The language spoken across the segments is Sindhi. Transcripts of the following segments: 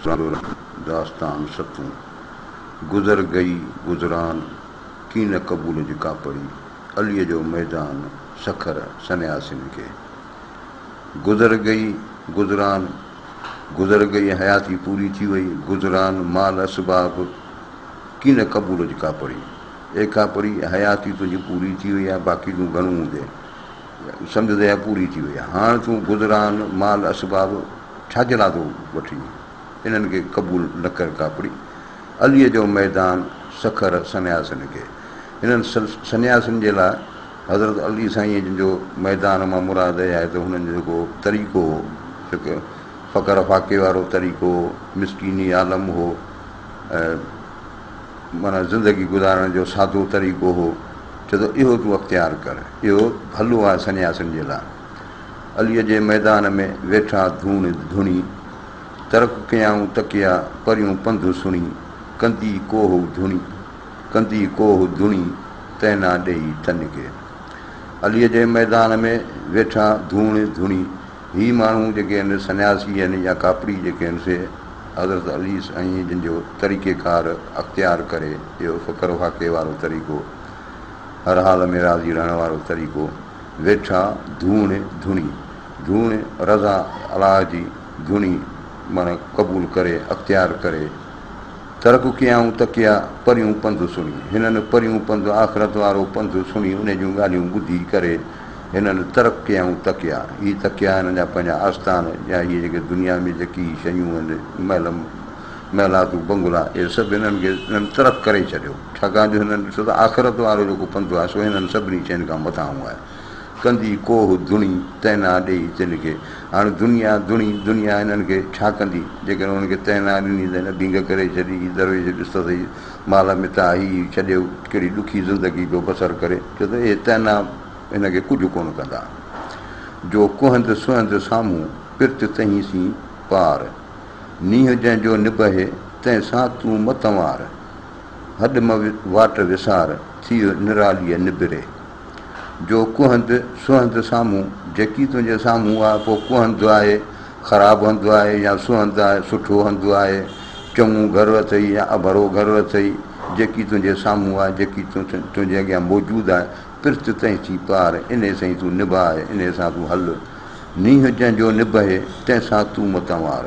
داستان ستون، گذر گئي گذران، ڪين قبول جي ڪاپڙي، عليء جو ميدان، سکر، سنياسين کي. گذر گئي گذران، گذر گئي حياتي پوري ٿي وئي، گذران، مال اسباب، ڪين قبول جي ڪاپڙي. اي ڪاپڙي، حياتي تنهنجي پوري ٿي وئي آهي، باقي تون گهڻو هوندين. سمجهه ته اها پوري ٿي وئي آهي. هاڻ تون گذران، مال اسباب ڇا جي لاء ٿو وٺين؟ انهن کي قبول نه ڪر ڪاپڙي. عليء جو ميدان سکر سنياسين کي. هنن سنياسين جي لاء حضرت علي سائينء جن جو ميدان مان مراد اها آهي ته هنن جو جيڪو طريقو هو، فقر فاقي وارو طريقو هو، مسڪيني عالم هو ۽ معنيٰ زندگي گذارڻ جو سادو طريقو هو، چئي ٿو اهو تون اختيار ڪر، اهو ڀلو آهي سنياسين جي لاء. عليء جي ميدان ۾ ويٺا ڌوڻ ڌڻي، ترڪ ڪيائون تڪيا، پريون پنڌ سڻي، ڪندي ڪوهه ڌڻي، ڪندي ڪوهه ڌڻي، تئنا ڏيئي تن کي. عليء جي ميدان ۾ ويٺا ڌوڻ ڌڻي، هي ماڻهو جيڪي آهن سنياسي آهن يا ڪاپڙي جيڪي آهن سي حضرت علي سائين جن جو طريقي ڪار اختيار ڪري اهو فقر فاقي وارو طريقو هر حال ۾ راضي رهڻ وارو طريقو ويٺا ڌوڻ ڌڻي ڌوڻ رضا الله جي ڌڻي معنيٰ قبول ڪري اختيار ڪري ترڪ ڪيائون تڪيا پريون پنڌ سڻي هنن پريون پنڌ آخرت وارو پنڌ سڻي ان جون ڳالهيون ٻڌي ڪري هنن ترڪ ڪيائون تڪيا هي تڪيا هنن جا پنهنجا آستان يا هي جيڪي دنيا ۾ جيڪي هي شيون آهن محل محلاتون بنگلا اهي سڀ هنن کي هنن ترڪ ڪري ڇڏيو ڇاڪاڻ جو هنن ڏٺو ته آخرت وارو جيڪو پنڌ آهي سو هنن سڀني شين کان مٿانهون آهي. ڪندي ڪوهه ڌڻي، تهنا ڏيئي تن کي. هاڻ دنيا ڌڻي، دنيا هنن کي ڇا ڪندي؟ جيڪڏهن هنن کي تهنا ڏني ته هن ڀينگ ڪري ڇڏي، هي درويش ڏس ته سهي، مال متاع هي ڇڏيو، ڪهڙي ڏکي زندگي پيو بسر ڪري. ڇو ته اهي تهنا هن کي ڪجهه ڪونه ڪندا. جو ڪهند سهند سامهون، پرت تنهين سين پار. نينهن جنهن جو نبهي، تنهن سان تون م تنوار. هڏ م واٽ وسار، ٿيء نراليء نبري. جو ڪهند سهند سامهون، جيڪي تنهنجي سامهون آهي، پوء ڪهند آهي، خراب هنڌ آهي يا سهند آهي، سٺو هنڌ آهي، چڱو گهر اٿئي يا اڀرو گهر اٿئي، جيڪي تنهنجي سامهون آهي، جيڪي تنهنجي اڳيان موجود آهي، پرت تنهن ٿي پار، انهي سين تون نڀاء، انهي سان تون هل. نينهن جنهن جو نبهي، تنهن سان تون متان وار.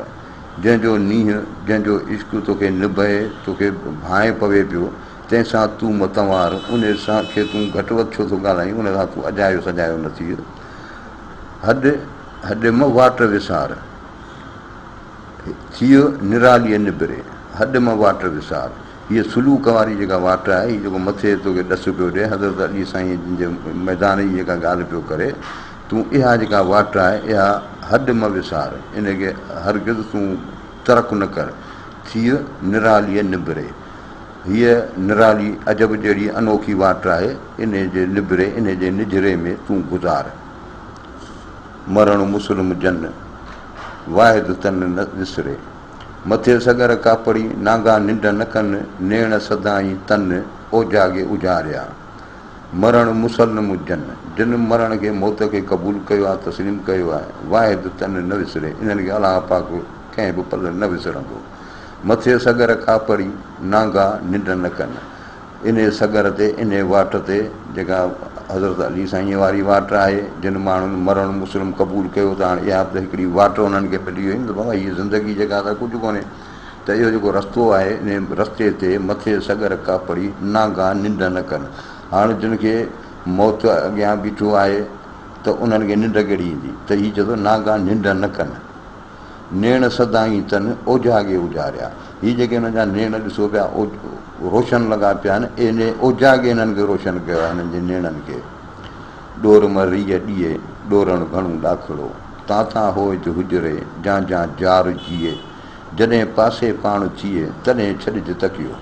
جنهن جو نينهن، جنهن جو عشق توکي نبهي، توکي ڀانء پوي پيو، تنهن سان تون متوار، انهيء سان کي تون گهٽ وڌ ڇو ٿو ڳالهائين، ان سان تون اجايو سجايو نه ٿيء. هڏ هڏ م واٽ وسار، ٿيء نراليء نبري. هڏ م واٽ وسار، هيء سلوڪ واري جيڪا واٽ آهي، هي جيڪو مٿي توکي ڏس پيو ڏئي، حضرت علي سائينء جن جي ميدان جي جيڪا ڳالهه پيو ڪري، تون اها جيڪا واٽ آهي، اها هڏ م وسار، ان کي هرگز تون ترڪ نه ڪر، ٿيء نراليء نبري. هيء نرالي عجب جهڙي انوکي واٽ آهي، انهيء جي نبري، انهيء جي نجهري ۾ تون گذار. مرڻ مسلم جن، واحد تن نه وسري. مٿي سڳر ڪاپڙي، نانگا ننڊ نه ڪن، نيڻ سدائين تن، اوجاڳي اجاريا. مرڻ مسلم جن، جن مرڻ کي، موت کي قبول ڪيو آهي، تسليم ڪيو آهي، واحد تن نه وسري، انهن کي الله پاڪ ڪنهن به پل نه وسرندو. مٿي سڳر ڪاپڙي، نانگا ننڊ نه ڪن. انهيء سڳر تي، انهيء واٽ تي، جيڪا حضرت علي سائينء واري واٽ آهي، جن ماڻهن مرڻ مسلم قبول ڪيو ته هاڻ اها به ته هڪڙي واٽ انهن کي ملي وئي نه ته بابا هيء زندگي جيڪا سا ڪجهه ڪونهي ته اهو جيڪو رستو آهي، انهيء رستي تي مٿي سڳر ڪاپڙي، نانگا ننڊ نه ڪن. هاڻ جن کي موت اڳيان بيٺو آهي ته انهن کي ننڊ ڪهڙي ايندي؟ ته هي چئي ٿو نانگا ننڊ نه ڪن. نيڻ سدائين تن اوجاڳي اجاريا. هي جيڪي هنن جا نيڻ ڏسو پيا روشن لڳا پيا آهن، انهي اوجاڳي هنن کي روشن ڪيو آهي، هنن جي نيڻن کي. ڏور م ريء ڏيئي، ڏورڻ گهڻو ڏاکڙو. تان تان هوئج هجري، جان جان جار جيئي. جڏهن پاسي پاڻ ٿئي، تڏهن ڇڏج تڪيو.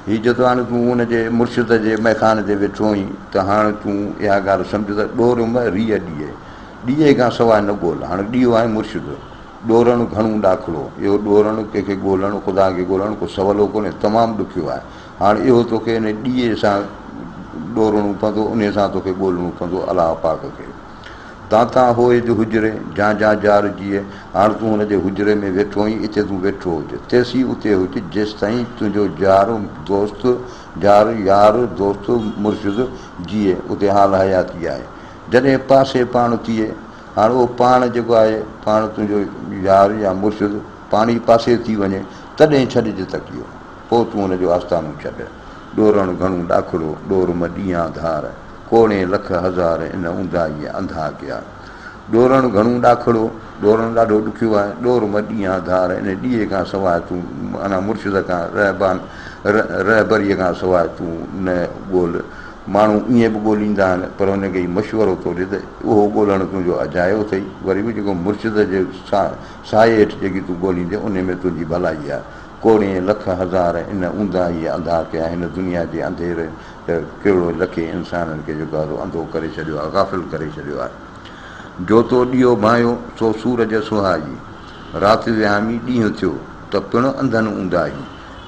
هي چئي ٿو هاڻي تون ان جي مرشد جي مئخاني تي ويٺو آهين ته هاڻ تون اها ڳالهه سمجهه ته ڏور م ريء ڏيئي، ڏيئي کان سواء نه ڳول. هاڻ ڏيئو آهي مرشد. ڏورڻ گهڻو ڏاکڙو. اهو ڏورڻ، ڪنهن کي ڳولڻ، خدا کي ڳولڻ ڪو سولو ڪونهي، تمام ڏکيو آهي. هاڻ اهو توکي ان ڏيئي سان ڏورڻو پوندو، انهيء سان توکي ڳولڻو پوندو الله پاڪ کي. تان تان هوء جو حجري، جان جان جار جيئي، هاڻ تون هن جي حجري ۾ ويٺو آهين، اتي تون ويٺو هج، تيسين اتي هج، جيستائين تنهنجو جار، دوست، جار، يار، دوست، مرشد، جيئي، اتي حال حياتي آهي. جڏهن پاسي پاڻ ٿئي، هاڻ اهو پاڻ جيڪو آهي، پاڻ تنهنجو يار يا مرشد، پاڻ ئي پاسي ٿي وڃي، تڏهن ڇڏج تڪيو، پوء تون هن جو آستانو ڇڏ. ڏورڻ گهڻو ڏاکڙو، ڏور م ڏينهان ڌار، ڪوڙين لک هزار ان اونداهيء انڌا ڪيا. ڏورڻ گهڻو ڏاکڙو، ڏورڻ ڏاڍو ڏکيو آهي، ڏور م ڏينهان ڌار، ان ڏيئي کان سواء تون معنيٰ مرشد کان، رهبان، رهبريء کان سواء تون نه ڳول. ماڻهو ائين به ڳوليندا آهن، پر هن کي هي مشورو ٿو ڏي ته اهو ڳولڻ تنهنجو اجايو اٿئي، وري به جيڪو مرشد جي سايي هيٺ جيڪي تون ڳوليندين، انهي ۾ تنهنجي ڀلائي آهي. ڪوڙين لک هزار ان اونداهيء انڌا ڪيا، هن دنيا جي انڌير ته ڪروڙين لکين انسانن کي جيڪو آهي سو انڌو ڪري ڇڏيو آهي، غافل ڪري ڇڏيو آهي. جو تو ڏيئو ڀانئيو، سو سورج سهائي. رات وهامي ڏينهن ٿيو، ته پڻ انڌن اونداهي.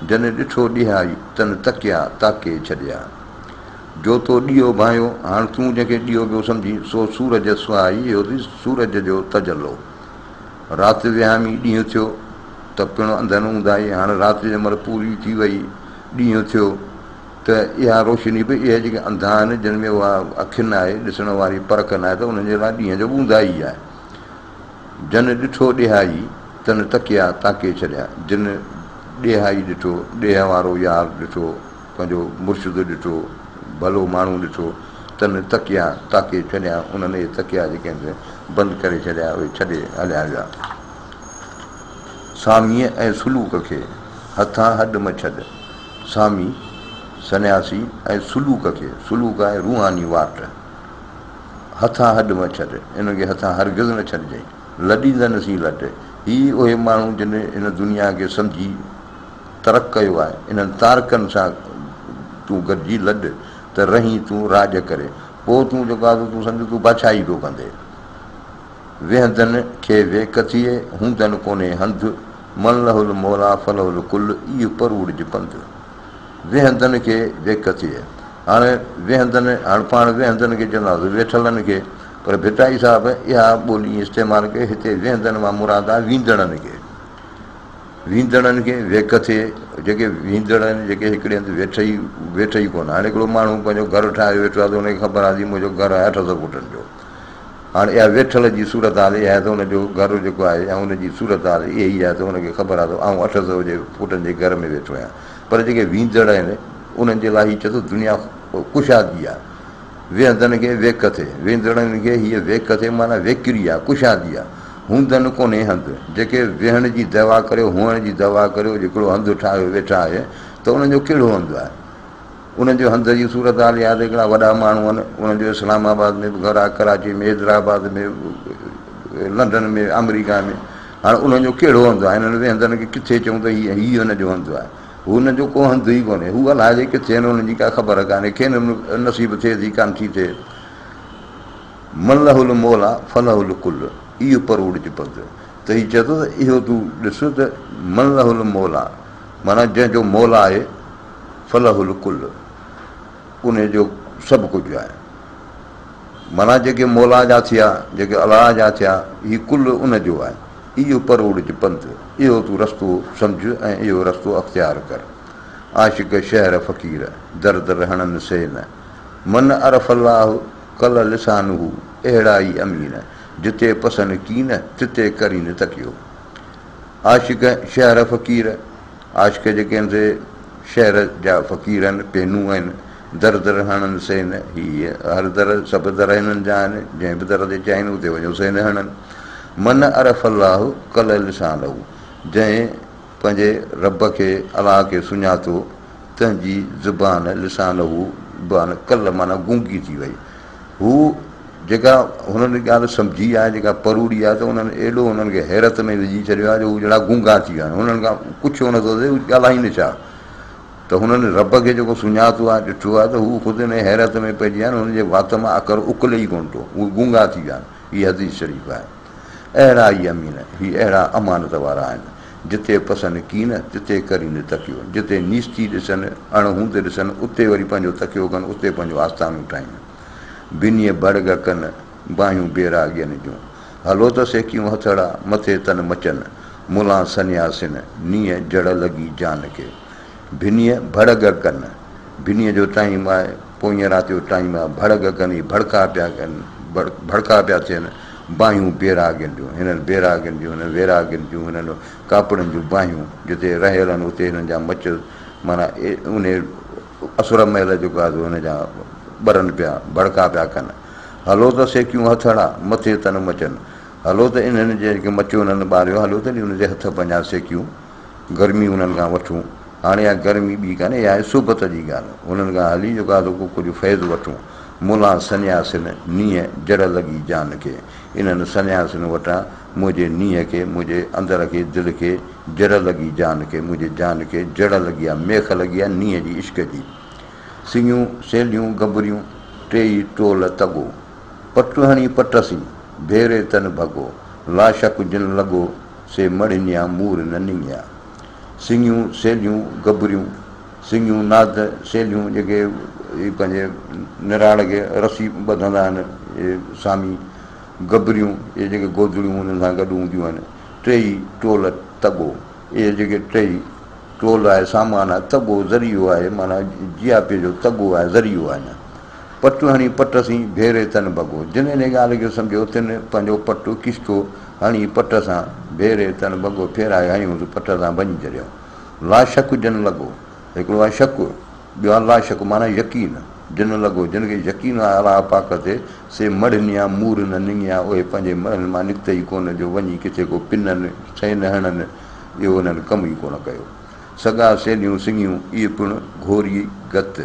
جن ڏٺو ڏيهائي، تن تڪيا تاڪي ڇڏيا. جو تو ڏيئو ڀانئيو، هاڻ تون جنهن کي ڏيئو پيو سمجهين، سو سورج سهائي، اهو ٿي سورج جو تجلو. رات وهامي ڏينهن ٿيو، ته پڻ انڌن اونداهي. هاڻ رات جنهن مهل پوري ٿي وئي، ڏينهن ٿيو، ته اها روشني به اهي جيڪي انڌا آهن، جن ۾ اها اک نه آهي، ڏسڻ واري پرک نه آهي، ته انهن جي لاء ڏينهن جو به اونداهي آهي. جن ڏٺو ڏيهائي، تن تڪيا تاڪي ڇڏيا. جن ڏيهائي ڏٺو، ڏيهه وارو يار ڏٺو، پنهنجو مرشد ڏٺو، ڀلو ماڻهو ڏٺو، تن تڪيا تاڪي ڇڏيا. انهن اهي تڪيا جيڪي آهن سي بند ڪري ڇڏيا، اهي ڇڏي هليا ويا. ساميء ۽ سلوڪ کي هٿان هڏ م ڇڏ. سامي، سنياسي، ۽ سلوڪ کي، سلوڪ آهي روحاني واٽ، هٿان هڏ م ڇڏ، انهن کي هٿان هرگز نه ڇڏجئين. لڏيندن سين لڏ. هي اهي ماڻهو جن هن دنيا کي سمجهي ترڪ ڪيو آهي، انهن تارڪن سان تون گڏجي لڏ ته رهين تون راڄ ڪري. پوء تون جيڪو آهي سو تون سمجهه تون بادشاهي پيو ڪندين. ويهندن کي ويڪ ٿئي، هوندن ڪونهي هنڌ، من له الموليٰ فله الڪل، ايء پروڙج پنڌ. ويهندن کي ويڪ ٿئي. هاڻ ويهندن، هاڻ پاڻ ويهندن کي چونداسين ويٺلن کي، پر ڀٽائي صاحب اها ٻولي ائين استعمال ڪئي، هتي ويهندن مان مراد آهي ويندڙن کي. ويندڙن کي ويڪ ٿئي، جيڪي ويندڙ آهن، جيڪي هڪڙي هنڌ ويٺ ئي ويٺ ئي ڪونه. هاڻي هڪڙو ماڻهو پنهنجو گهر ٺاهي ويٺو آهي ته ان کي خبر آهي ته هي منهنجو گهر آهي 800 فوٽن جو. هاڻ اها ويٺل جي صورتحال اها آهي ته ان جو گهر جيڪو آهي يا ان جي صورتحال اها ئي آهي ته ان کي خبر آهي ته آئون 800 جي فوٽن جي گهر ۾ ويٺو آهيان پر جيڪي ويندڙ آهن انهن جي لاء هي چئي ٿو دنيا ڪشادي آهي ويهندن کي ويڪ ٿئي ويندڙن کي هيء ويڪ ٿئي معنيٰ ويڪري آهي ڪشادي آهي هوندن ڪونهي هنڌ جيڪي ويهڻ جي دعويٰ ڪريو هئڻ جي دعويٰ ڪريو هڪڙو هنڌ ٺاهيو ويٺا آهي ته انهن جو ڪهڙو هنڌ آهي انهن جو هنڌ جي صورتحال اها ته هڪڙا وڏا ماڻهو آهن، انهن جو اسلام آباد ۾ به گهر آهي، ڪراچي ۾، حيدرآباد ۾، لنڊن ۾، آمريڪا ۾، هاڻ انهن جو ڪهڙو هنڌ آهي؟ انهن ويهندن کي ڪٿي چئون ته هي هي هن جو هنڌ آهي؟ هو انهن جو ڪو هنڌ ئي ڪونهي. هو الائجي ڪٿي آهن، انهن جي ڪا خبر ڪانهي، کين نصيب ٿئي ٿي ڪانه ٿي ٿئي. من له الموليٰ فله الڪل، اهو پروڙج پنڌ. ته هي چئي ٿو ته اهو تون ڏس ته من له الموليٰ معنيٰ جنهن جو مولا آهي، فله الڪل، انهي جو سڀ ڪجهه آهي. معنيٰ جيڪي مولا جا ٿيا، جيڪي الله جا ٿيا، هي ڪل ان جو آهي. اهو پروڙج پنڌ، اهو تون رستو سمجهه ۽ اهو رستو اختيار ڪر. عاشق شهر فقير، در در هڻن سين. من عرف الله ڪل لسانه، اهڙا ئي امين. جتي پسن ڪين، تتي ڪرين تڪيو. عاشق شهر فقير، عاشق جيڪي آهن سي شهر جا فقير آهن، پينون آهن، در در هڻن سين، هي هر در سڀ در هنن جا آهن، جنهن به در تي چاهين اتي وڃو سين هڻن. من عرف الله ڪل لسانه، جنهن پنهنجي رب کي، الله کي، سڃاتو، تنهن جي زبان، لسانه، زبان، ڪل معنيٰ گونگي ٿي وئي. هو جيڪا هنن ڳالهه سمجهي آهي، جيڪا پروڙي آهي ته انهن ايڏو هنن کي حيرت ۾ وجهي ڇڏيو آهي جو هو جهڙا گونگا ٿي ويا آهن. هنن کان ڪڇيو نٿو ٿئي، هو ڳالهائين ڇا؟ ته هنن رب کي جيڪو سڃاتو آهي، ڏٺو آهي ته هو خود انهيء حيرت ۾ پئجي ويا آهن، هنن جي وات مان اکر اڪلي ئي ڪونه ٿو، هو گونگا ٿي ويا آهن. هي حديث شريف آهي. اهڙا ئي امين، هي اهڙا امانت وارا آهن. جتي پسن ڪين، تتي ڪرين تڪيو. جتي نيستي ڏسن، اڻ هوند ڏسن، اتي وري پنهنجو تڪيو ڪن، اتي پنهنجو آستانو ٺاهين. بنيء ڀڙڳ ڪن، باهيون بيراڳين جون. هلو ته سيڪيون هٿڙا، مٿي تن مچن، ملان سنياسين، نينهن جڙ لڳي جان کي. ڀنيء ڀڙڳ ڪن، ڀنيء جو ٽائيم آهي، پوئينء رات جو ٽائيم آهي، ڀڙڳ ڪن، هي ڀڙڪا پيا ڪن، ڀڙڪا پيا ٿين، باهيون بيراڳين جون، هنن بيراڳين جون، هنن ويراڳين جون، هنن ڪاپڙين جون باهيون، جتي رهيل آهن، اتي هنن جا مچ، معنيٰ انهي اسر مهل جيڪو آهي سو هن جا ٻرن پيا، ڀڙڪا پيا ڪن. هلو ته سيڪيون هٿڙا، مٿي تن مچن. هلو ته انهن جي مچ انهن ٻاريو، هلو ته انهن جي هٿ پنهنجا سيڪيون. گرمي انهن کان وٺون. هاڻي اها گرمي ٻي ڪانهي، اها آهي صحبت جي ڳالهه. انهن کان هلي جو ڪا ٿو ڪو ڪجهه فيض وٺون. ملان سنياسين نينهن جڙ لڳي جان کي. انهن سنياسين وٽان منهنجي نينهن کي، منهنجي اندر کي، دل کي جڙ لڳي جان کي، منهنجي جان کي جڙ لڳي آ، ميخ لڳي آ نينهن جي عشق جي. سڱيون، سيلهيون، گبريون، ٽيئي ٽول تڳو. پٽ هڻي پٽ سين، ڀيري تن ڀڳو. لاشڪ جن لڳو، سي مڙهنيا مور نه نڱيا. سڱيون، سيلهيون، گبريون، سڱيون، ناد، سيلهيون جيڪي هي پنهنجي نراڙ کي رسي ٻڌندا آهن، اهي سامي، گبريون، اهي جيڪي گودڙيون انهن سان گڏ هونديون آهن، ٽيئي ٽول تڳو، اهي جيڪي ٽيئي ٽول آهي، سامان آهي، تڳو ذريعو آهي، معنيٰ جياپي جو تڳو آهي، ذريعو آهي نه. پٽ هڻي پٽ سين، ڀيري تن ڀڳو. جن انهيء ڳالهه کي سمجهيو، تن پنهنجو پٽ ڪشتو هڻي پٽ سان، ڀيري تن ڀڳو، ڦيرائي هنيو ته پٽ سان ڀڃي ڇڏيائون. لا شڪ جن لڳو. هڪڙو آهي شڪ، ٻيو آهي لا شڪ معنيٰ يقين. جن لڳو، جن کي يقين آهي الله پاڪ تي، سي مڙهنيا مور نه نڱيا، اهي پنهنجي مڙهن مان نڪته ئي ڪونه جو وڃي ڪٿي ڪو پنن، سين هڻن، اهو انهن ڪم ئي ڪونه ڪيو. سڳا سيلهيون سڱيون، اهي پڻ گهوري گت.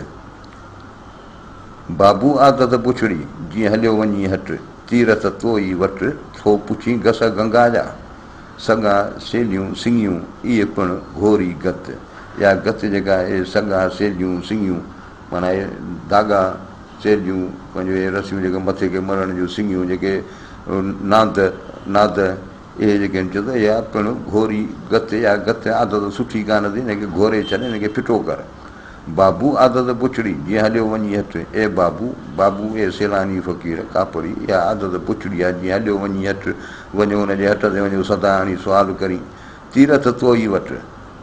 بابو عادت پڇڙي، جيئن هليو وڃين هٽ، تيرٿ تو ئي وٽ، ٿو پڇين گس گنگا جا. سڳا، سيلهيون، سڱيون، اهي پڻ گهوري گت. اها گت جيڪا اهي سڳا، سيلهيون، سڱيون، معنيٰ اهي ڌاڳا، سيلهيون، پنهنجون اهي رسيون جيڪي مٿي کي مڙهڻ جون سڱيون، جيڪي ناند، ناد، اهي جيڪي آهن، چئو ته اها پڻ گهوري گت، اها گت عادت سٺي ڪانه اٿئي، هن کي گهوري ڇڏ، هن کي ڦٽو ڪر. بابو عادت پڇڙي، جيئن هليو وڃي هٽ، اي بابو، بابو اي سيلاني فقير، ڪاپڙي، اها عادت پڇڙي آ، جيئن هليو وڃي هٽ، وڃو ان جي هٽ تي وڃو سدا هڻي سوال ڪرين، تيرٿ تو ئي وٽ،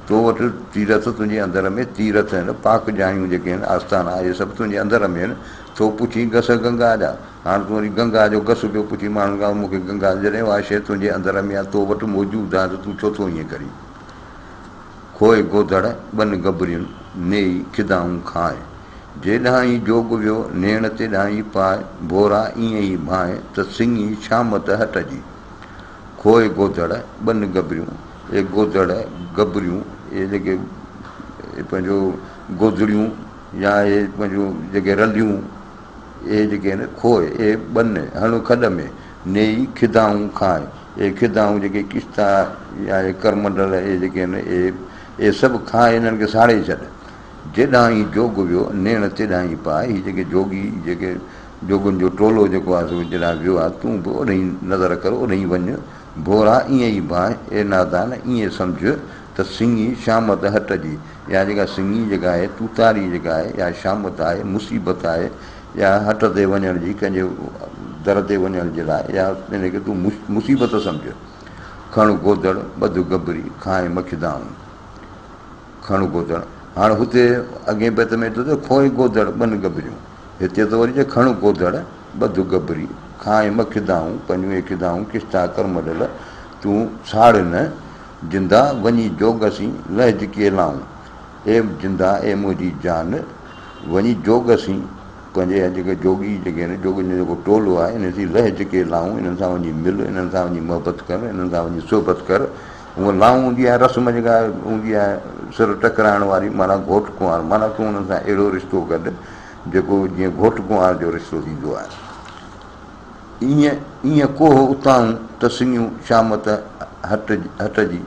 تو وٽ تيرٿ تنهنجي اندر ۾ تيرٿ آهن، پاڪ جايون جيڪي آهن، آستانا، اهي سڀ تنهنجي اندر ۾ آهن، ٿو پڇين گس گنگا جا، هاڻ تون وري گنگا جو گس پيو پڇين ماڻهن کان، مون کي گنگا، جڏهن اها شيء تنهنجي اندر ۾ آ، تو وٽ موجود آ ته تون ڇو ٿو ائين ڪرين؟ کوء گودڙ ٻن گبرين، نيئي کدائون کانء. جيڏانهن ئي جوڳ ويو، نيڻ تيڏانهن ئي پاء، ڀورا ائين ئي ڀانء، ته سڱي شامت هٽ جي. کوء گودڙ ٻن گبريون، اي گودڙ گبريون، اهي جيڪي پنهنجو گودڙيون يا اهي پنهنجون جيڪي رليون، اهي جيڪي آهن کوء، اهي ٻن هڻ کڏ ۾، نيئي کدائون کانء. اهي کدائون جيڪي ڪشتا يا اهي ڪرمنڊل اهي جيڪي آهن اهي اهي سڀ کائي انهن کي ساڙي ڇڏ. جيڏانهن ئي جوڳ ويو، نيڻ تيڏانهن ئي پاء. هي جيڪي جوڳي جيڪي جوڳن جو ٽولو جيڪو آهي سو جيڏانهن ويو آهي تون به اوڏانهن ئي نظر ڪر اوڏانهن ئي وڃ. ڀورا ائين ئي ڀانء، اي نادان ائين سمجهه ته سڱي شامت هٽ جي يا جيڪا سڱي جيڪا آهي توتاري جيڪا آهي يا شامت آهي مصيبت آهي يا هٽ تي وڃڻ جي ڪنهن جي در تي وڃڻ جي لاء يا ان کي تون مصيبت سمجهه. کڻ گودڙ، ٻڌ گبري، کانء مکدائون. کڻ گودڙ، هاڻ هتي اڳئين بيت ۾ ٿو چئي کوء گودڙ ٻن گبريون، هتي ٿو وري چئي کڻ گودڙ، ٻڌ گبري، کانء مکدائون، پنهنجون اهي کدائون، ڪشتا ڪرمڏل، تون ساڙ نه، جندا وڃي جوڳ سين لهج ڪيلائون. اي جندا، اي منهنجي جان، وڃي جوڳ سين، پنهنجي اها جيڪي جوڳي جيڪي آهن، جوڳين جو جيڪو ٽولو آهي، انهن سين لهج ڪي لائون، انهن سان وڃي مل، انهن سان وڃي محبت ڪر، انهن سان وڃي صحبت ڪر. هونء لائون هوندي آهي، رسم جيڪا هوندي آهي، سر ٽڪرائڻ واري، معنيٰ گهوٽ ڪنوار، معنيٰ تون انهن سان اهڙو رشتو گڏ، جيڪو جيئن گهوٽ ڪنوار جو رشتو ٿيندو آهي. ايئن ايئن ڪوهه اتاهون ته سڱيون شامت هٽ هٽ جي.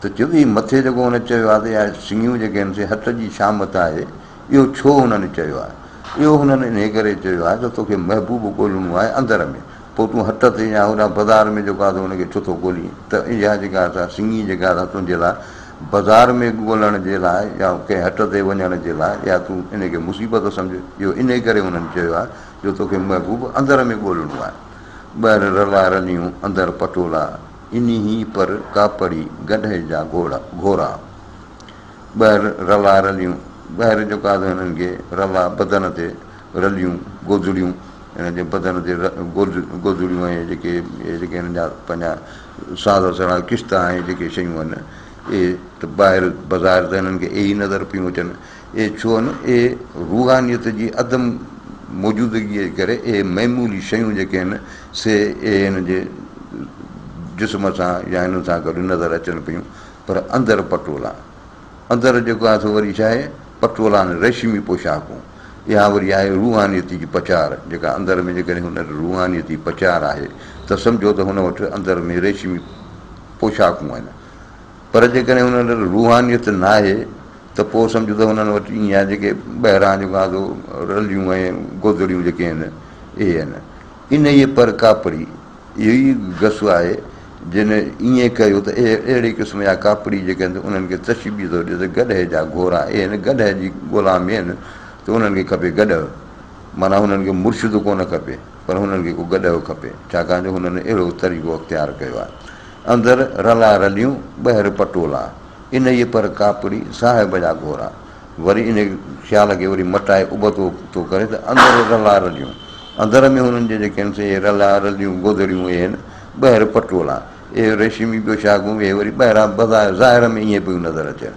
ته چيو ته هي مٿي جيڪو هن چيو آهي ته اها سڱيون جيڪي آهن سي هٽ جي شامت آهي، اهو ڇو هنن چيو آهي؟ اهو هنن انهيء ڪري چيو آهي ته توکي محبوب ڳولڻو آهي اندر ۾، پوء تون هٽ تي يا هوڏانهن بزار ۾ جيڪو آهي سو ان کي ڇو ٿو ڳولين؟ ته اها جيڪا سا سڱي جيڪا سا تنهنجي لاء بزار ۾ ڳولڻ جي لاء يا ڪنهن هٽ تي وڃڻ جي لاء اها تون ان کي مصيبت سمجهه. اهو انهيء ڪري هنن چيو آهي جو توکي محبوب اندر ۾ ڳولڻو آهي. ٻهر رلا رليون، اندر پٽولا، انهي پر ڪاپڙي گڏهه جا گهوڙا، گهورا. ٻهر رلا رليون، ٻهر جيڪو آهي هنن کي رلا بدن تي رليون، گودڙيون، هنن جي بدن تي گودڙيون ۽ جيڪي اهي جيڪي هنن جا پنهنجا ساز سڙا ڪشتا ۽ جيڪي شيون آهن اهي ته ٻاهر بظاهر ته هنن کي اهي ئي نظر پيون اچن. اهي ڇو آهن؟ اهي روحانيت جي عدم موجودگيء جي ڪري اهي معمولي شيون جيڪي آهن سي اهي هن جي جسم سان يا هنن سان گڏ نظر اچن پيون پر اندر پٽولا. اندر جيڪو آهي سو وري ڇا آهي؟ پٽولا آهن، ريشمي پوشاڪون. اها وري آهي روحانيت جي پچار، جيڪا اندر ۾ جيڪڏهن هن وٽ روحانيت جي پچار آهي ته سمجهو ته هن وٽ اندر ۾ ريشمي پوشاڪون آهن. پر جيڪڏهن هنن وٽ روحانيت ناهي ته پوء سمجهو ته هنن وٽ ائين آهي جيڪي ٻاهران جيڪو آهي سو رليون ۽ گودڙيون جيڪي آهن اهي آهن. انهيء پر ڪاپڙي اهو ئي گس آهي جن ائين ڪيو ته اهڙي قسم جا ڪاپڙي جيڪي آهن انهن کي تشبيهه ٿو ڏئي ته گڏهه جا گهورا اهي آهن گڏهه جي ڳولا ۾ آهن ته انهن کي کپي گڏهه معنيٰ هنن کي مرشد ڪونه کپي پر هنن کي ڪو گڏهه کپي ڇاڪاڻ جو هنن اهڙو طريقو اختيار ڪيو آهي. اندر رلا رليون ٻهر پٽولا انهيء پر ڪاپڙي صاحب جا گهورا. وري انهيء خيال کي وري مٽائي ابتو ٿو ڪري ته اندر رلا رليون، اندر ۾ هنن جي جيڪي آهن سي اهي رلا رليون گودڙيون اهي آهن، ٻهر پٽولا، اهي ريشمي پوشاڪون اهي وري ٻاهران بظاهر ظاهر ۾ ائين پيون نظر اچن،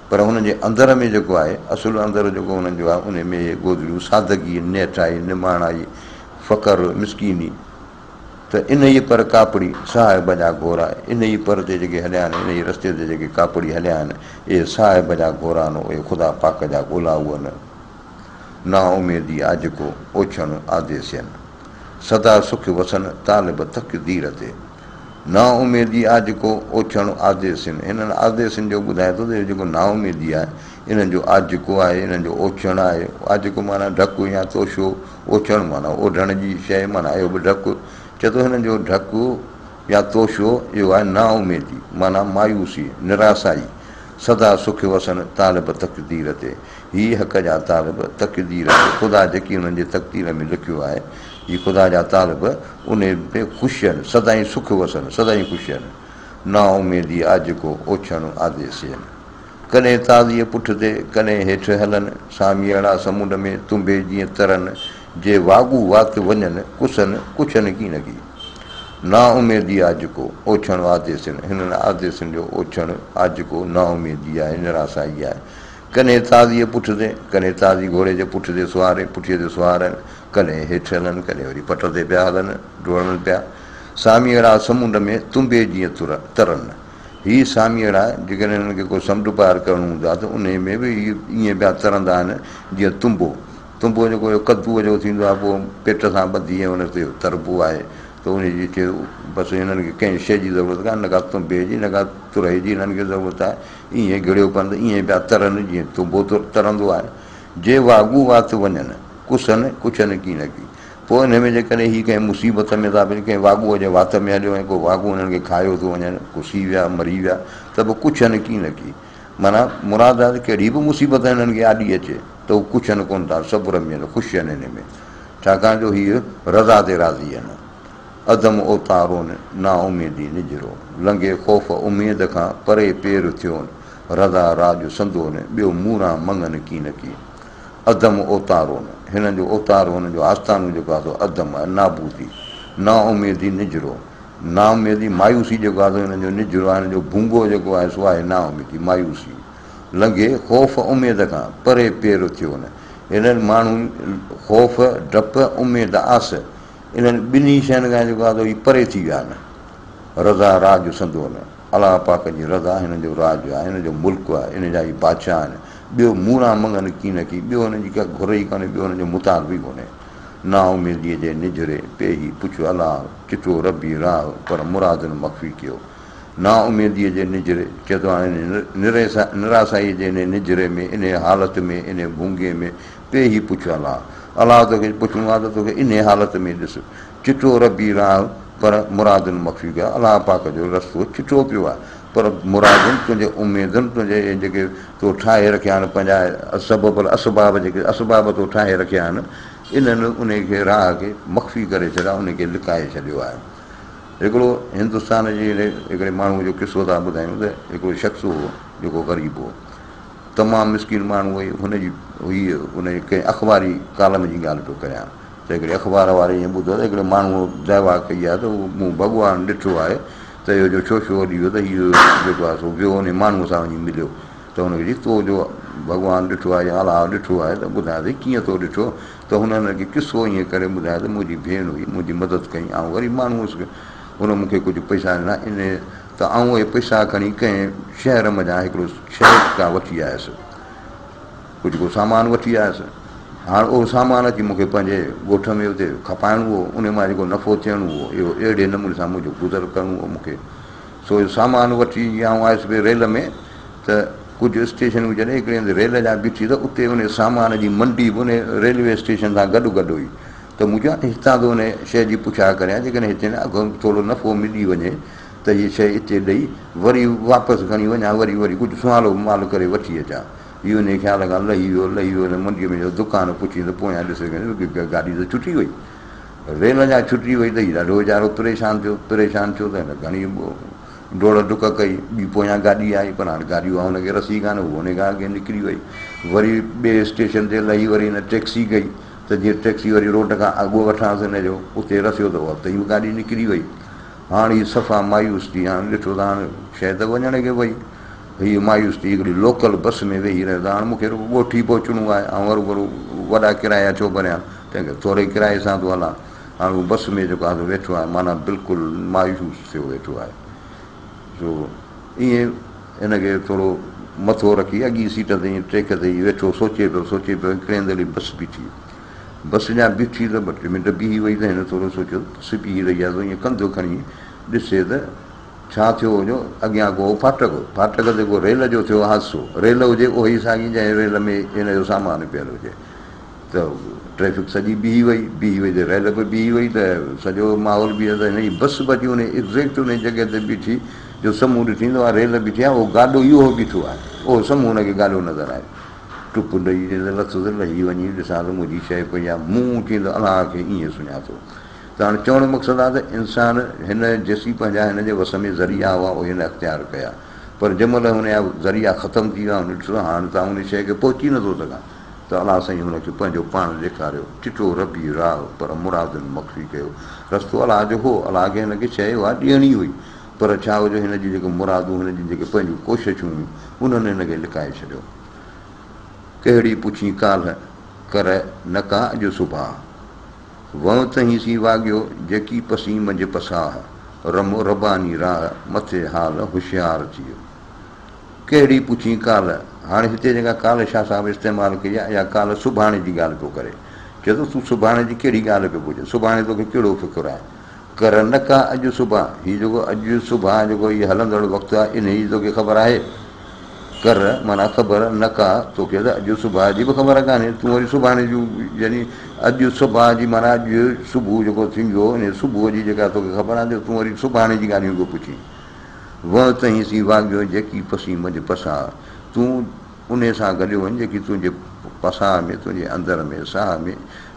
پر هنن جي اندر ۾ جيڪو آهي، اصل اندر جيڪو هنن جو آهي، انهي ۾ اهي گودڙيون سادگي، نهٺائي، نماڻائي، فقر، مسڪيني. ته انهيء پر ڪاپڙي صاحب جا گهورا، انهيء پر تي جيڪي هليا آهن، انهيء رستي تي جيڪي ڪاپڙي هليا آهن، اهي صاحب جا گهورا آهن، اهي خدا پاڪ جا ڳولائو آهن. نااميدي آجڪو، اوڇڻ آديسين. سدا سک وسن، طالب تقدير تي. نااميدي آجڪو، اوڇڻ آديسين. هنن آديسين جو ٻڌائي ٿو ته اهو جيڪو نااميدي آهي، انهن جو آجڪو آهي، انهن جو اوڇڻ آهي. آجڪو معنيٰ ڍڪ يا توشو. اوڇڻ معنيٰ اوڍڻ جي شيء معنيٰ اهو به ڍڪ. چئي ٿو هنن جو ڍڪ يا توشو اهو آهي نااميدي معنيٰ مايوسي، نراسائي. سدا سک وسن طالب تقدير تي. هي حق جا طالب تقدير تي، خدا جيڪي هنن جي تقدير ۾ لکيو آهي، هي خدا جا طالب انهي تي خوش آهن، سدائين سک وسن، سدائين خوش آهن. نااميدي آجڪو اوڇڻ آديسين. ڪڏهن تازيء پٺ تي، ڪڏهن هيٺ هلن، ساميئڙا سمنڊ ۾ تنبي جيئن ترن، جي واڳو وات وڃن، ڪسن، ڪڇن ڪين ڪي. نااميدي آجڪو، اوڇڻ آديسين، هنن آديسين جو اوڇڻ آجڪو نااميدي آهي، نراسائي آهي. ڪڏهن تازيء پٺ تي، ڪڏهن تازي گهوڙي جي پٺ تي سواري، پٺيء تي سوار آهن، ڪڏهن هيٺ هلن، ڪڏهن وري پٽ تي پيا هلن، ڊوڙن پيا. ساميئڙا سمنڊ ۾ تنبي جيئن ترن. هي ساميئڙا جيڪڏهن هنن کي ڪو سمنڊ پار ڪرڻو هوندو آهي ته انهي ۾ به هي ائين پيا ترندا آهن جيئن تنبو. تنبو جيڪو اهو ڪدوء جو ٿيندو آهي پوء پيٽ سان ٻڌي ۽ ان تي تربو آهي ته انهي جي چيو بس هنن کي ڪنهن شيء جي ضرورت ڪانهي نه ڪا تنبي جي نه ڪا ترهي جي هنن کي ضرورت آهي ائين گهڙيو پون ته ائين پيا ترن جيئن تنبو ترندو آهي. جي واڳو وات وڃن، ڪسن، ڪڇن ڪين ڪي. پوء انهيء ۾ جيڪڏهن هي ڪنهن مصيبت ۾ ٿا پون، ڪنهن واڳوء جي وات ۾ هليو ۽ ڪو واڳو انهن کي کايو ٿو وڃن، ڪسي ويا، مري ويا، ته به ڪڇن ڪين ڪي. معنيٰ مراد آهي ته ڪهڙي به مصيبت هنن کي آڏي اچي ته هو ڪڇن ڪونه ٿا، صبر ۾ آهن، خوش آهن انهيء ۾، ڇاڪاڻ جو هيء رضا تي راضي آهن. عدم اوتارون، نااميدي نجهرو، لنگهي خوف اميد کان پري پير ٿيون، رضا راڄ سندون، ٻيو موران مڱن ڪين ڪي. عدم اوتارون، هنن جو اوتارو، هنن جو آستانو جيڪو آهي سو عدم آهي، نابودي، نااميدي نجهرو، نااميدي، مايوسي جيڪو آهي سو هنن جو نجهرو آهي، هنن جو ڀونگو جيڪو آهي سو آهي نااميدي، مايوسي. لنگهي خوف اميد کان پري پير ٿيو نه. هنن ماڻهن خوف، ڊپ، اميد، آس، انهن ٻنهي شين کان جيڪو آهي سو هي پري ٿي ويا آهن. رضا راڄ سندو نه. الله پاڪ جي رضا هن جو راڄ آهي، هن جو ملڪ آهي، ان جا هي بادشاهه آهن. ٻيو موران مڱن ڪين ڪي، ٻيو هن جي ڪا گهر ئي ڪانهي، ٻيو هن جو مطالبو ئي ڪونهي. نااميديء جي نجهري پيهي پڇ الله، چٽو ربي راهه، پر مرادن مخفي ڪيو. نااميديء جي نجهري، چئي ٿو هاڻي نراسائيء جي انهيء نجهري ۾، انهيء حالت ۾، انهيء ڀونگي ۾ پيهي پڇ الله. الله توکي پڇڻو آهي ته توکي انهيء حالت ۾ ڏس. چٽو ربي راهه، پر مرادن مخفي ڪيو. الله پاڪ جو رستو چٽو پيو آهي، پر مرادن تنهنجي اميدن تنهنجي اهي جيڪي تو ٺاهي رکيا آهن پنهنجا سبب الاسباب جيڪي اسباب تو ٺاهي رکيا آهن انهن انهي کي راهه کي مخفي ڪري ڇڏيو آهي، انهي کي لڪائي ڇڏيو آهي. هڪڙو هندستان جي هڪڙي ماڻهوء جو قصو ٿا ٻڌايون ته هڪڙو شخص هو جيڪو غريب هو. تمام مسڪين ماڻهو هئي. هن جي هئي ان جي ڪنهن اخباري ڪالم جي ڳالهه پيو ڪريان ته هڪڙي اخبار واري ائين ٻڌو ته هڪڙي ماڻهوء دعويٰ ڪئي آهي ته مون ڀڳوان ڏٺو آهي ته اهو جو شوشو هلي ويو ته هيء جيڪو آهي سو ويو انهي ماڻهوء سان وڃي مليو ته هن کي چيس تو جو ڀڳوان ڏٺو آهي يا الله ڏٺو آهي ته ٻڌاء ته ڪيئن تو ڏٺو ته هن هن کي قصو ائين ڪري ٻڌايو ته منهنجي ڀيڻ هئي منهنجي مدد ڪئي آئون غريب ماڻهو هوس هن مون کي ڪجهه پئسا ڏنا ان ته آئون اهي پئسا کڻي ڪنهن شهر منجهان هڪڙو شيء ڪا وٺي آيس ڪجهه ڪو سامان وٺي آيس هاڻ اهو سامان اچي مون کي پنهنجي ڳوٺ ۾ اتي کپائڻو هو ان مان جيڪو نفعو ٿيڻو هو اهو اهڙي نموني سان منهنجو گذر ڪرڻو هو مون کي سو اهو سامان وٺي جيئن آئون آيس پئي ريل ۾ ته ڪجهه اسٽيشنون جڏهن هڪڙي هنڌ ريل جا بيٺي ته اتي ان سامان جي منڊي به ان ريلوي اسٽيشن سان گڏ گڏ هئي ته مون چيو هتان ٿو ان شيء جي پڇا ڪريان جيڪڏهن هتي نه اگهه ٿورو نفعو ملي وڃي ته هيء شيء اتي ڏئي وري واپس کڻي وڃان وري وري ڪجهه سنهالو مال ڪري وٺي اچان. هي انهيء خيال کان لهي ويو لهي ويو ته منڊيء ۾ جو دڪان پڇي ته پويان ڏسي ته گاڏي ته ڇٽي وئي. ريل اڃا ڇٽي وئي ته هي ڏاڍو ويچارو پريشان ٿيو. پريشان ٿيو ته هن گهڻي ڊوڙ ڊڪ ڪئي. ٻي پويان گاڏي آئي پر هاڻ گاڏي اها هن کي رسي ڪانه، هوء هن کان اڳي نڪري وئي. وري ٻئي اسٽيشن تي لهي وري هن ٽيڪسي ڪئي ته جيئن ٽيڪسي وري روڊ کان اڳ وٺانس هن جو اتي رسيو ته اها اتي ئي به گاڏي نڪري وئي. هاڻ هي صفا مايوس ٿي هاڻ ڏٺو ته هاڻ شيء ته وڃڻ کي وئي. هيء مايوس ٿي هڪڙي لوڪل بس ۾ ويهي رهيو ته هاڻ مون کي رڳو ڳوٺ ئي پهچڻو آهي، آئون هروڀرو وڏا ڪرايا ڇو ڀريان، تنهن ڪري ٿوري ڪرائي سان ٿو هلان. هاڻ هو بس ۾ جيڪو آهي سو ويٺو آهي، معنيٰ بلڪل مايوس ٿيو ويٺو آهي. سو ائين هن کي ٿورو مٿو رکي اڳين سيٽ تي ائين ٽيڪ تي ئي ويٺو سوچي پيو سوچي پيو هڪڙي هنڌ هلي بس بيٺي. بس جا بيٺي ته ٻه ٽي منٽ بيهي وئي ته هن ٿورو سوچيو ته بس بيهي رهي آهي سو ائين ڪنڌ کڻي ڏسي ته ڇا ٿيو هو جو اڳيان ڪو هو ڦاٽڪ، ڦاٽڪ تي ڪو ريل جو ٿيو حادثو، ريل هجي اهوئي ساڳي جنهن ريل ۾ هن جو سامان پيل هجي ته ٽريفڪ سڄي بيهي وئي، بيهي وئي ته ريل به بيهي وئي ته سڄو ماحول بيهي ويو ته هن جي بس به اچي انهي ايگزيڪٽ انهي جڳهه تي بيٺي جو سمهون ڏٺي ته اها ريل بيٺي آهي اهو گاڏو ئي اهو بيٺو آهي اهو سمهون هن کي گاڏو نظر آيو ٽپ ڏئي چيائين ته لٿس لهي وڃي ڏسان ته منهنجي شيء پئي آهي مون چيائين ته الله کي ائين سڃاتو. ته هاڻي چوڻ جو مقصد آهي ته انسان هن جيسين پنهنجا هن جي وس ۾ ذريعا هئا اهي هن اختيار ڪيا پر جنهن مهل هن جا ذريعا ختم ٿي ويا هن ڏٺو ته هاڻ ته آئون ان شيء کي پهچي نٿو سگهان ته الله سائين هن کي پنهنجو پاڻ ڏيکاريو چٽو ربي راهه پر مرادن مخفي ڪيو رستو الله جو هو الله کي هن کي شيء اها ڏيڻي هئي پر ڇا هو جو هن جون جيڪي مرادون هن جون جيڪي پنهنجون ڪوششون هيون انهن هن کي لڪائي ڇڏيو. ڪهڙي پڇين ڪالهه ڪر نه ڪا اڄ صباح. وئون تنهين سين واڳيو، جيڪي پسين منجهه پساهه، رم رباني راهه، مٿي حال هوشيار ٿيء. ڪهڙي پڇين ڪالهه، هاڻي هتي جيڪا ڪالهه شاهه صاحب استعمال ڪئي آهي، اها ڪالهه سڀاڻي جي ڳالهه پيو ڪري. چئي ٿو تون سڀاڻي جي ڪهڙي ڳالهه پيو پڇين، سڀاڻي توکي ڪهڙو فڪر آهي. ڪر نه ڪا اڄ صبح، هي جيڪو اڄ صبح جيڪو هي هلندڙ وقت آهي، انهيء جي توکي خبر آهي؟ ڪر معنيٰ خبر، نه ڪا، توکي ته اڄ صبح جي به خبر ڪانهي، تون وري سڀاڻي جون يعني اڄ صبح جي معنيٰ اڄ صبح جيڪو ٿيندو انهيء صبح جي جيڪا توکي خبر آهي، تون وري سڀاڻي جي ڳالهيون پيو پڇين. وهه تنهين سين واڳيو، جيڪي پسين منجهه پساهه، تون انهيء سان گڏيو وڃ، جيڪي تنهنجي پساهه ۾، تنهنجي اندر ۾، ساهه ۾،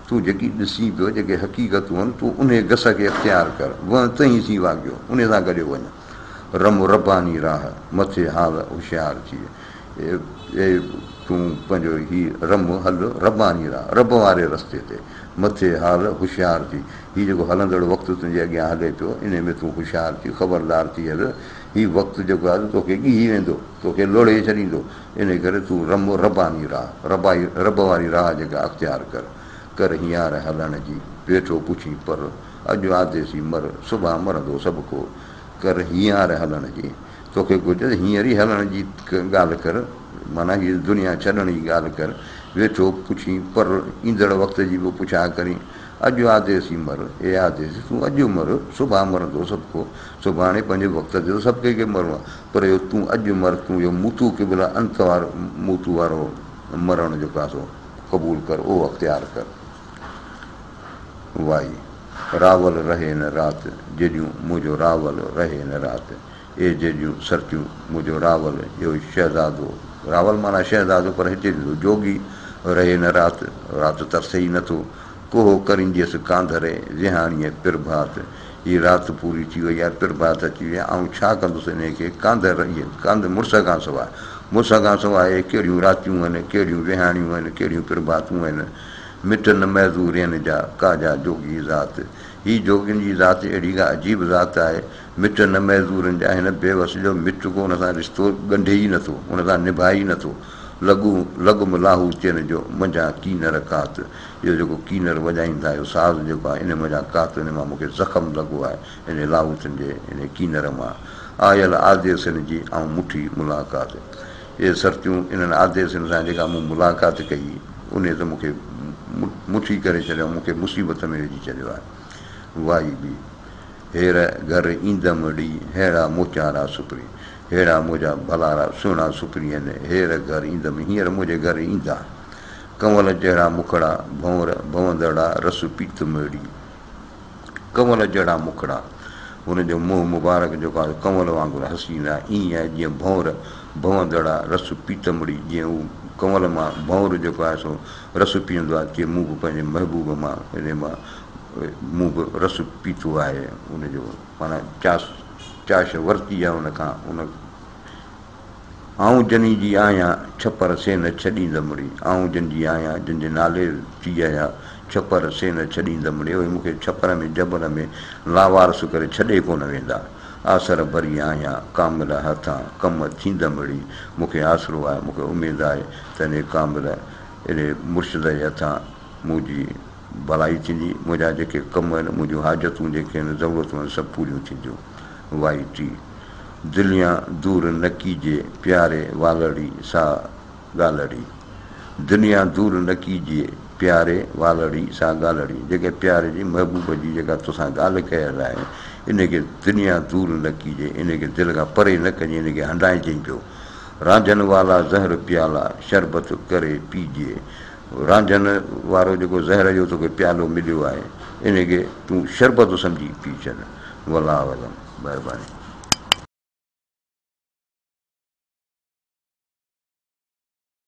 تون جيڪي ڏسين پيو، جيڪي حقيقتون آهن، تون انهيء گس کي اختيار ڪر. وهه تنهين سين واڳيو، انهيء سان گڏيو وڃ. رم رباني راهه، مٿي حال هوشيار ٿيء. اي تون پنهنجو هي رم هل رباني راهه، رب واري رستي تي، مٿي حال هوشيار ٿي. هي جيڪو هلندڙ وقت تنهنجي اڳيان هلي پيو، انهيء ۾ تون هوشيار ٿي، خبردار ٿي هل. هي وقت جيڪو آهي سو توکي ڳهي ويندو، توکي لوڙهي ڇڏيندو. انهيء ڪري تون رم رباني راهه، ربائي رب واري راهه جيڪا اختيار ڪر. ڪر هينئر هلڻ جي، ويٺو پڇين پر، اڄ آديسي مر، سڀان مرندو سڀڪو. ڪر هينئر هلڻ جي، توکي گهرجي ته هينئر ئي هلڻ جي ڳالهه ڪر، معنيٰ هيء دنيا ڇڏڻ جي ڳالهه ڪر. ويٺو پڇين پر، ايندڙ وقت جي به پڇا ڪرين. اڄ آديسي مر، اي آديسي تون اڄ مر، سڀان مرندو سڀڪو. سڀاڻي پنهنجي وقت تي ته سڀ ڪنهن کي مرڻو آهي، پر اهو تون اڄ مر، تون اهو موتو قبلا انت وارو موتو وارو مرڻ جيڪو آهي سو قبول ڪر، اهو اختيار ڪر. وائي، راول رهي نه رات، جيڏيون منهنجو راول رهي نه رات، اي جيڏيون سرتيون منهنجو راول اهو شهزادو، راول معنيٰ شهزادو پر هتي ڏسو جوڳي رهي نه رات، رات ترسي ئي نٿو. ڪوهه ڪرينديس ڪانڌري، ويهاڻيء پرڀات. هيء رات پوري ٿي وئي آهي، پرڀات اچي وئي آهي، آئون ڇا ڪندس انهيء کي ڪانڌر هيء ڪانڌ مڙس کان سواء، مڙس کان سواء اهي ڪهڙيون راتيون آهن، ڪهڙيون ويهاڻيون آهن، ڪهڙيون پرڀاتون آهن. مٽ نه معذورين جا، ڪا جا جوڳي ذات. هي جوڳين جي ذات اهڙي ڪا عجيب ذات آهي، مٽ نه معذورين جا، هن بيوس جو مٽ ڪو ان سان رشتو ڳنڍي ئي نٿو، ان سان نڀائي ئي نٿو. لڳو لڳم لاهوتين جو، منجهان ڪينر ڪات. اهو جيڪو ڪينر وڄائين ٿا، اهو ساز جيڪو آهي، ان منجهان ڪات، ان مان مون کي زخم لڳو آهي، ان لاهوتين جي ان ڪينر مان. آيل آديسين جي آئون مٺي ملاقات. اهي سرتيون، انهن آديسين سان جيڪا مون ملاقات ڪئي، انهيء ته مون کي مٺي ڪري ڇڏيو ۽ مون کي مصيبت ۾ وجهي ڇڏيو آهي. وائي ٻي. هير گهر ايندم ڙي، ههڙا موچارا سپرين. ههڙا منهنجا ڀلارا سهڻا سپرين، هير گهر ايندم، هينئر منهنجي گهر ايندا. ڪنول جهڙا مکڙا، ڀنور ڀوندڙا، رس پيتم ڙي. ڪنول جهڙا مکڙا، هن جو منهن مبارڪ جيڪو آهي ڪنول وانگر حسين آهي، ائين آهي جيئن ڀنور ڀوندڙا، رس پيتم ڙي، جيئن هو ڪنول مان ڀنور جيڪو آهي سو رس پيئندو آهي، تيئن مون به پنهنجي محبوب مان انهي مان مون به رس پيتو آهي، ان جو معنيٰ چاس چاش ورتي آهي ان کان ان آئون جني جي آهيان ڇپر سي نه ڇڏيندم ڙي آئون جن جي آهيان جن جي نالي جي آهيان ڇپر سي نه ڇڏيندم ڙي اهي مون کي ڇپر ۾ جبل ۾ لاوارث ڪري ڇڏي ڪونه ويندا آسر ڀري آهيان ڪامل هٿان ڪم ٿيندم ڙي مون کي آسرو آهي مون کي اميد آهي ته انهي ڪامل انهي مرشد جي هٿان منهنجي ڀلائي ٿيندي، منهنجا جيڪي ڪم آهن، منهنجون حاجتون جيڪي آهن، ضرورتون آهن، سڀ پوريون ٿينديون. وائي ٽي. دليان دور نه ڪيجي، پياري والڙي سا ڳالهڙي. دنيا دور نه ڪيجي، پياري والڙي سا ڳالهڙي. جيڪي پياري جي، محبوب جي جيڪا توسان ڳالهه ڪيل آهي، ان کي دنيا دور نه ڪيجي، ان کي دل کان پري نه ڪجي، ان کي هنڊائجين پيو. رانجهن والا زهر پيالا، شربت ڪري پيجي. رانجهن وارو جيڪو زهر جو توکي پيالو مليو آهي، ان کي تون شربت سمجهي پي ڇڏ. والله اعلم. مهرباني.